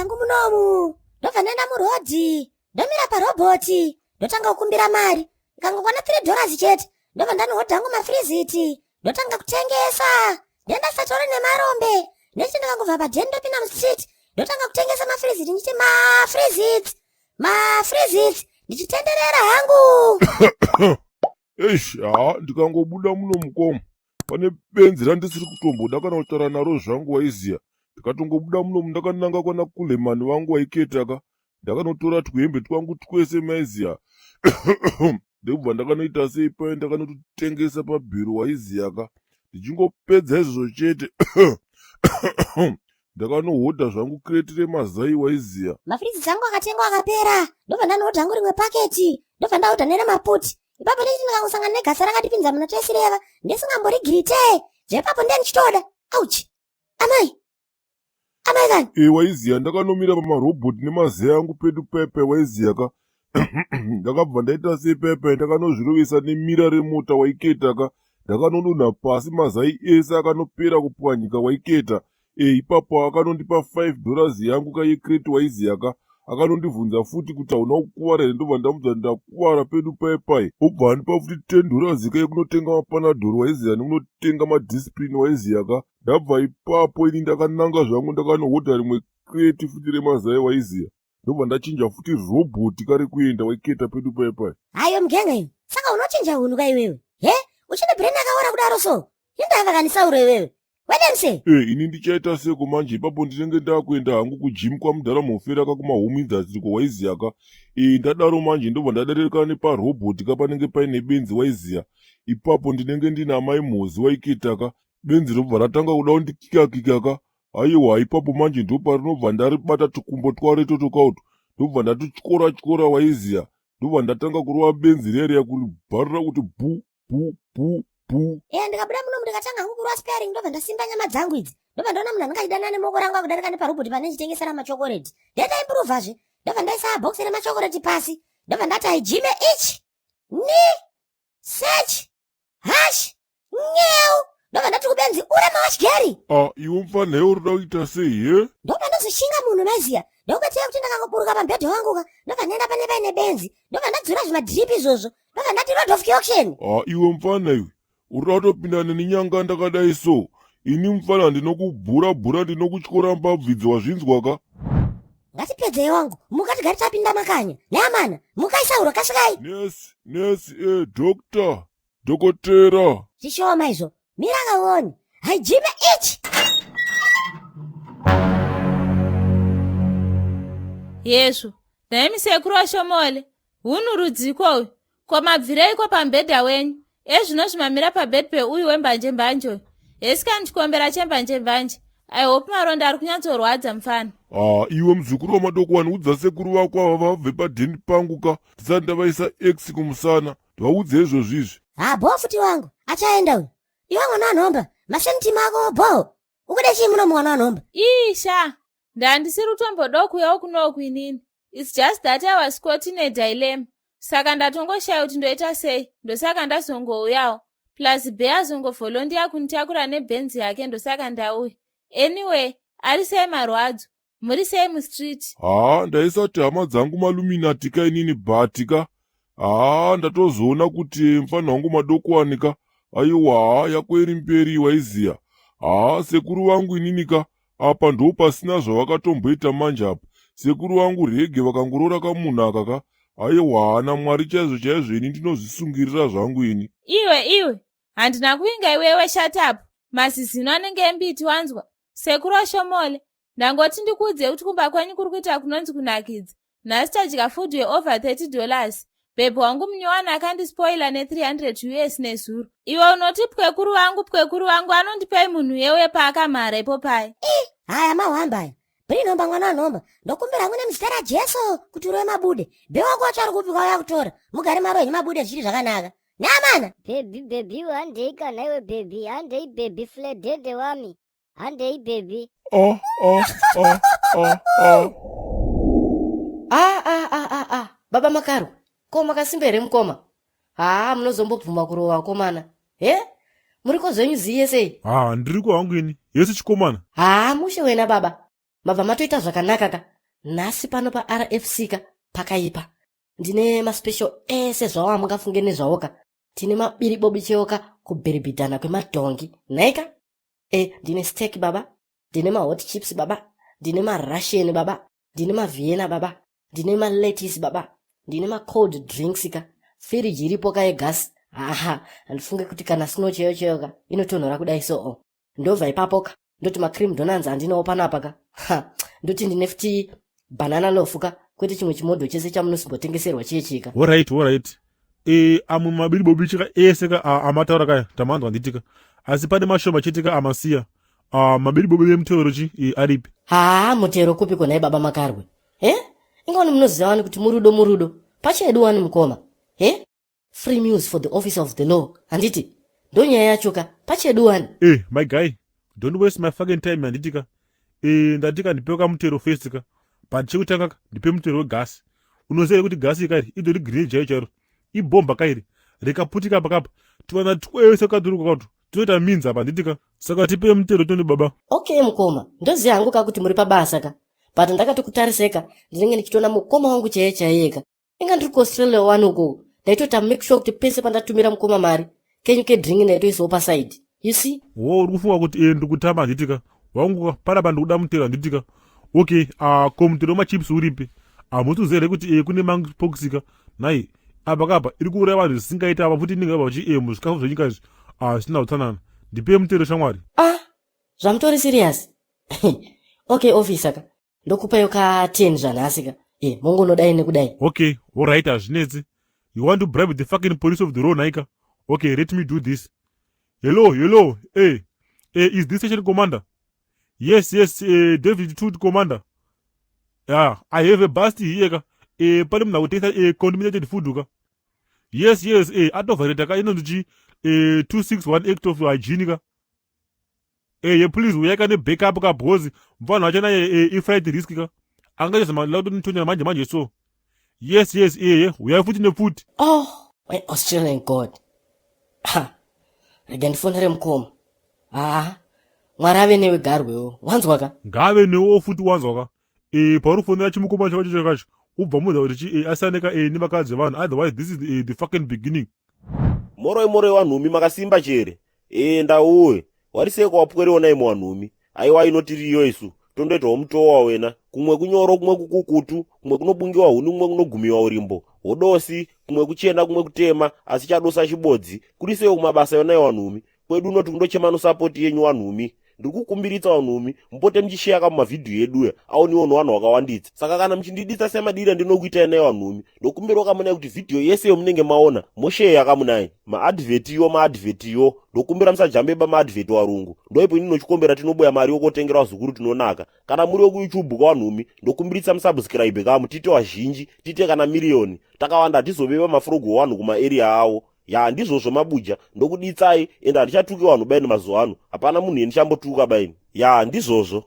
hangu munomu ndobva ndaenda murodhi ndomira parobhoti ndotanga kukumbira mari ikangokwana 3 dollars chete ndobva ndanohodha hangu mafriziti ndotanga kutengesa ndenda satori nemarombe nechiti ndikangobva padheni ndopinda mustreet ndotanga kutengesa mafriziti ndichiti mafriziti mafriziti ndichitenderera hangu Eish, haa ndikangobuda muno mukoma pane benzi randisiri kutomboda kana kutaura naro zvangu waiziya. Ndikatongobuda muno ndakananga kwana Kulemani vangu waiketaka ndakanotora twuhembe twangu twese maiziya ndokubva ndakanoita sei paye ndakanototengesa pabhero waiziyaka ndichingopedza izvozvo chete ndakanohodha zvangu kreti remazai waiziya mafiridzi angu akatengwa akapera ndobva ndanohodha hangu rimwe paketi ndobva ndahodha neremaputi ipapo ndechiti ndikangosangana negasa rakatipinza muna tesireva ndisingamborigirite zvepapo ndiye ndichitoda auchi amai amai kani e waiziya ndakanomira pamarobhoti nemazai angu pedu pepe waiziya ka ndakabva ndaita sei pepe ndakanozvirovesa nemira remota waiketa ka ndakanodonha pasi mazai ese akanopera kupwanyika waiketa e ipapo akanondipa 5 dollars yangu ka yecrate waiziya ka akanondibvunza futi kuti hauna kukuvara here ndobva ndamudza ndakuvara pedu pai pai obva andipa futi 10 dollars ka yekunotenga mapanadhoro waiziya nekunotenga madiscipline waiziya ka ndabva ipapo ini ndakananga zvangu ndakanohodha rimwe crate futi remazai waiziya ndobva ndachinja futi robhoti kari kuenda waiketa pedu pai pai hayo mugenga iwe saka unochinja hunhu ka iwewe he uchine brain akaora kudaro so indava kanisauro iwewe wedemse e ini ndichaita seko manje ipapo ndinenge ndakuenda hangu kujim kwamudhara mhofera ka kumahome industry ko waiziya ka e ndadaro manje ndobva ndadarika neparobhoti ka panenge paine benzi waiziya ipapo ndinenge ndina amai mhozi waiketa ka benzi robva ratanga kuda kundikikakika ka Aiwa ipapo manje ndoparinobva ndaribata tukumbo twaro itoto kauto ndobva ndatutyora tyora waiziya ndobva ndatanga kurova benzi riya riya kuribharura kuti bu bu bu bu eya ndikabuda muno ndikatanga hangu kurova sparing ndobva ndasimba nyama dzangu idzi ndobva ndaona munhu anenge achidanana nemoko rangu akudarika neparobhoti pane chitengesera machokoreti ndetaimpruvhazve ndobva ndaisa bhokisi remachokoreti pasi ndobva ndati haijime ichi ni search hash nyeu ndobva ndati kubenzi ure mawachigeri ah iwe mfanha iwe uri kuda kuita sei he ndobva ndazoshinga munhu maiziya ndokubatsira kuti ndakangoburuka pambhedha wangu ka ndobva ndaenda pane paine benzi ndobva ndadzura zvimadhiripi izvozvo ndobva ndati road of auction ah iwe mfana iwe uri kuda kutopindana nenyanga ndakadai so ini mfana ndinokubhura bhura ndinokutyora mbabvu idzo wazvinzwa ka ngatipedzei wangu muka tigari tapinda makanya neamana mukai sauro kasikai nesi nesi e doctor dhokotera zvishoma izvo mira kaone haijime ichi yezvo nhaimi sekuru washomole hunhu rudziko uyu Ko mabvireiko pamubhedha wenyu? Ezvino zvimamira pabed peuyu wembanje mbanje uyu. Hesi kani chikombera chembanje mbanje. I hope maronda ari kunyatsorwadza mfana. Ah, iwe muzukuru wamadokwani udza sekuru vako ava vabve padheni pangu ka ndisati ndavaisa x kumusana. Vaudze izvozvi izvi. Ha bho futi wangu. Achaenda uyu. Iwe mwana wanhomba. Masentima ako bho. Ukuda chii muno mwana wanhomba? Ii sha. Ndandisiri kutombodawo kuuyawo kunoku inini. It's just that I was caught in a dilemma. Saka ndatongoshaya kuti ndoita sei. Ndosaka ndazongouyawo. Plus Bee azongovolondiya kunditakura nebhenzi yake ndosaka ndauya. Anyway, ari sei marwadzo? Muri sei mustreet? Haa ndaisati hama dzangu maluminati ka inini but ka haa ndatozoona kuti mfana wangu madokwani ka aiwa haa yako iri mberi waiziya haa sekuru vangu inini ka apa ndo pasina zvavakatomboita manje apa sekuru vangu rege vakangoroora kamunhu aka ka aiwa haana mwari chaizvo chaizvo ini ndinozvisungirira zvangu ini Iwe iwe, handina kuvinga iwewe shut up. Mazizino anenge embiti wanzwa. Sekuru Oshomole, ndangoti ndikuudzei kuti kumba kwenyu kuri kuita kunonzi kunakidza. Nhasi tadya food yeover 30 dollars. Bhebhi wangu munyowani akandispoila ne300 us nezuro. Iwe unoti pwekuru vangu pwekuru vangu anondipei munhu yewe paakamhara ipo pai. Haya mahwamba aya. Brinhomba mwana wanhomba. Ndokumbira hangu nemuzita raJesu kuti urove mabude. Bhe wako wacho ari kupi kwauya kutora. Mugare maro henyu mabude zvichiri zvakanaka. Neamana. Bhebhi bhebhi handei kana iwe bhebhi handei bhebhi fledede wami handei bhebhi ah ah ah ah ah Ah, ah, ah, ah, ah. Baba Makarwe, ko makasimba here mukoma? Haa, munozombobvuma kurova vakomana. He? Muriko zvenyu ziye sei? Haa, ndiriko hangu ini. Yese chikomana. Haa, mushe wena baba. Mabva matoita zvakanaka ka. Nhasi pano paRFC ka pakaipa. Ndine maspecial ese zvawo amungafunge nezvawo ka. Tine mabiribobi chaiwo ka kubhiribhidhana kwemadhongi. Nhaika? E, ndine steak baba, ndine mahot chips baba, ndine marussian baba, ndine mavienna baba, ndine malettuce baba, ndine macold drinks ka. Firiji iripo ka yegasi. Haha, handifunge kuti kana snow chaiyo chaiyo ka inotonhora kudai so. Ndobva ipapo ka ndoti macream donuts andinawo panapa ka. Ha, ndoti ndine futi banana loaf ka, kwete chimwe chimodho chese chamunosimbotengeserwa chiye chika. Alright. E, amwe mabiribobi chika ese ka amataura kaya tamanzwa nditika, asi pane mashoma chete ka amasiya. Mabiribobi emutero chi e, aripi? Haa, mutero kupi konai baba Makarwe? He, ingawani munoziva wani kuti murudo murudo pachedu wani mukoma. He, free meals for the office of the law, handiti ndo nyaya yacho ka? Pachedu wani. E, my guy, don't waste my fucking time, handitika? E, ndatika ndipe kamutero first ka, but chekutanga ka ndipe mutero wegasi. Unoziva kuti gasi ikairi idori grenade chaiyo chairo, ibhomba kairi, rikaputika pakapa tivana twese katuri kwakatu tinoita minzi apa, handitika? Saka tipe mutero tone baba. Okay mukoma, ndoziva hangu ka kuti muri pabasa ka, but ndakatokutariseka ndinenge ndichitoona mukoma wangu chaiye chaiye ka. Inga ndiri kuAustralia wani uko, ndaitota make sure kuti pese pandatumira mukoma mari kenyu kedrink ndaitoisawo paside, you see. Wo, uri kufunga kuti e, ndiri kutamba, handitika? Wangu, panapa ndikuda mutero, handitika? Okay, ko mutero wemachips uripi? Hamusi kuziva here kuti e, kune monkeypox ka nai apa kapa iri kuuraya vanhu zvisingaita apa futi inenge vachi e, muzvikafu zvenyika izvi zvisina utsanana. Ndipe mutero, shamwari. Ah, zvamutori serious. Okay officer ka, ndokupayo ka 10 zvanhasi ka. E, mongonodai nekudai. Okay, alright, hazvinetsi. You want to bribe the fucking police of the road naika? Okay, let me do this. Hello, hello. Hey, hey, is this station commander? Yes, David Tut commander. Yeah, I have a bust here ka. Pane munhu akutengesa contaminated food ka. Yes, atoviolata ka inonzi chi 261 Act of Hygiene ka. Yeah, please uyai ka nebackup ka, because mfanhu wacho naye iflight risk ka, angaita lakutonitonyera manje manje. So yes, uyai futi nepfuti. Oh my Australian God, ha, rega ndifonere mukoma. Haa, Mwari ave newe garwewo, wanzwa ka? Ngave newo futi, wanzwa ka? E, pauri kufonera chimukoma chakacho chakacho, ubva muudza kuti chi asiyane ka nevakadzi vevanhu, otherwise this is the fucking beginning. Moroi moroi wanhumi, makasimba chere? E, ndauwe wariseko wapwerewo imo wanhumi. Aiwa, inotiriyo isu tondoitawo mutowa wena, kumwe kunyoro, kumwe kukukutu, kumwe kunobungiwa huni, kumwe kunogumiwa urimbo hodosi, kumwe kuchena, kumwe kutema, asi chadosa chibodzi. Kuri sewo kumabasa yonai wanhumi? Kwedu unoti kundochema nosapoti yenyu wanhumi. Ndiri kukumbiritsa vanhumi, mupote muchisheya kamumavhidhiyo eduya, aoniwo nevanhu vakawanditsa. Saka kana muchindiditsa semadira ndinokuitai nai vanhumi, ndokumbirawo kamunai kuti vhidhiyo yese yomunenge maona mosheya kamunai. Maadvhetiyo, maadvhetiyo, ndokumbira musajambeba maadvheti warungu. Ndoipo ini nochikombera tinoboya mari yokotengera vazukuru tinonaka. Kana muri wekuYouTube kawanhumi, ndokumbiritsa musubscribe kamu, tiite vazhinji, tiite kana miriyoni. Takawanda hatizoveva mafurogo wanhu kumaarea avo ya. Ndizvozvo mabuja, ndokuditsai, ende handichatuki vanhu baini. Mazuva ano hapana munhu yendichambotuka baini ya. Ndizvozvo.